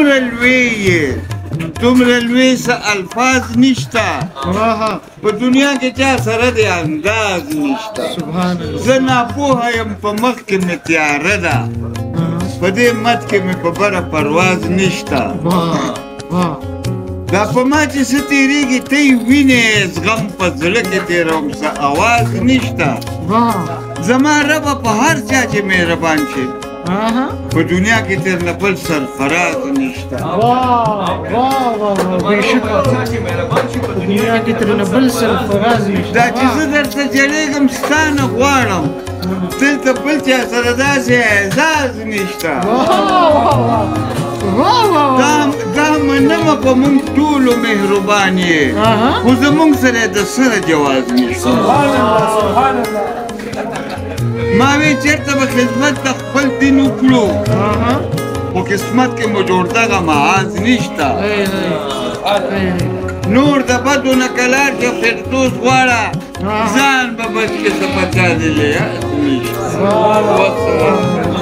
څومره لوی یې، دومره لوی څه الفاظ نشته، په دنیا کې چا سره د انداز نشته. زه ناپوهه یم، په مخ کې مې تیاره ده، په دې مت کې مې په بره پرواز نشته. دا په ما چې څه تېرېږي ته یې وینې، زغم په زړه کې تېروم، څه اواز نشته. زما ربه په هر چا چې مهربان شي، په دنیا کې تر نه بل سرفراز نشته. بېشکه، په دنیا کې تر نه بل سرفراز نشته. دا چې زه درته جړېږم ستا نه غواړم، دلته بل چا سره داسې اعزاز نشته. دا منمه په موږ ټولو مهربان یې، خو زموږ سره د سره جواز نشته. ما وی چېرته به خدمت د خپل دین وکړو، خو قسمت کې مو جوړ دغه معاذ نشته. نور د بدو نه کلار شه، فردوس غواړه، ځان به بچ کې، څه په چا دې لیاز نشته. والسلام.